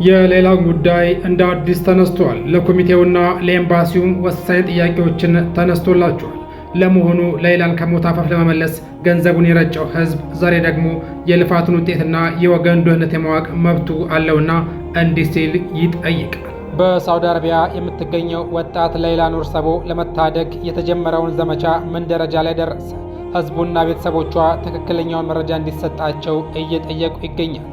የሌላው ጉዳይ እንደ አዲስ ተነስቷል። ለኮሚቴውና ለኤምባሲውም ወሳኝ ጥያቄዎችን ተነስቶላቸዋል። ለመሆኑ ሌይላን ከሞት አፋፍ ለመመለስ ገንዘቡን የረጨው ህዝብ ዛሬ ደግሞ የልፋቱን ውጤትና የወገን ደህንነት የማወቅ መብቱ አለውና እንዲህ ሲል ይጠይቃል። በሳውዲ አረቢያ የምትገኘው ወጣት ሌይላ ኑር ሰቦ ለመታደግ የተጀመረውን ዘመቻ ምን ደረጃ ላይ ደረሰ? ህዝቡና ቤተሰቦቿ ትክክለኛውን መረጃ እንዲሰጣቸው እየጠየቁ ይገኛል።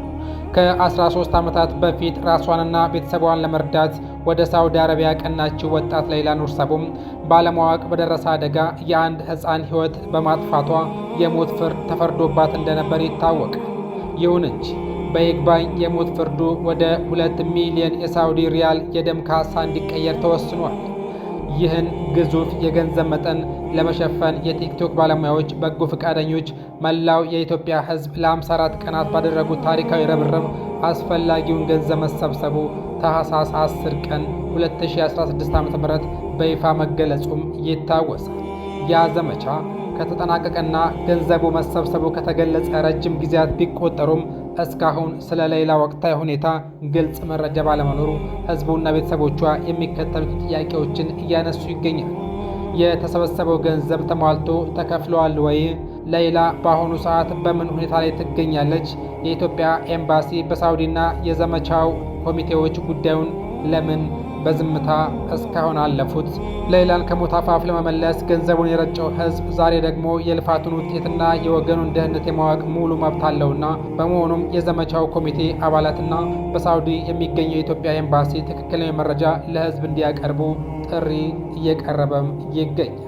ከ13 ዓመታት በፊት ራሷንና ቤተሰቧን ለመርዳት ወደ ሳውዲ አረቢያ ያቀናችው ወጣት ሌይላ ኑር ሰቦም ባለማወቅ በደረሰ አደጋ የአንድ ሕፃን ሕይወት በማጥፋቷ የሞት ፍርድ ተፈርዶባት እንደነበር ይታወቃል። ይሁን እንጂ በይግባኝ የሞት ፍርዱ ወደ 2 ሚሊዮን የሳውዲ ሪያል የደም ካሳ እንዲቀየር ተወስኗል። ይህን ግዙፍ የገንዘብ መጠን ለመሸፈን የቲክቶክ ባለሙያዎች፣ በጎ ፈቃደኞች፣ መላው የኢትዮጵያ ሕዝብ ለ54 ቀናት ባደረጉት ታሪካዊ ርብርብ አስፈላጊውን ገንዘብ መሰብሰቡ ታህሳስ 10 ቀን 2016 ዓ.ም በይፋ መገለጹም ይታወሳል። ያ ዘመቻ ከተጠናቀቀና ገንዘቡ መሰብሰቡ ከተገለጸ ረጅም ጊዜያት ቢቆጠሩም እስካሁን ስለ ሌይላ ወቅታዊ ሁኔታ ግልጽ መረጃ ባለመኖሩ ህዝቡና ቤተሰቦቿ የሚከተሉት ጥያቄዎችን እያነሱ ይገኛል። የተሰበሰበው ገንዘብ ተሟልቶ ተከፍለዋል ወይ? ሌይላ በአሁኑ ሰዓት በምን ሁኔታ ላይ ትገኛለች? የኢትዮጵያ ኤምባሲ በሳውዲና የዘመቻው ኮሚቴዎች ጉዳዩን ለምን በዝምታ እስካሁን አለፉት? ሌይላን ከሞት አፋፍ ለመመለስ ገንዘቡን የረጨው ህዝብ ዛሬ ደግሞ የልፋቱን ውጤትና የወገኑን ደህንነት የማወቅ ሙሉ መብት አለውና፣ በመሆኑም የዘመቻው ኮሚቴ አባላትና በሳውዲ የሚገኘው የኢትዮጵያ ኤምባሲ ትክክለኛ መረጃ ለህዝብ እንዲያቀርቡ ጥሪ እየቀረበም ይገኛል።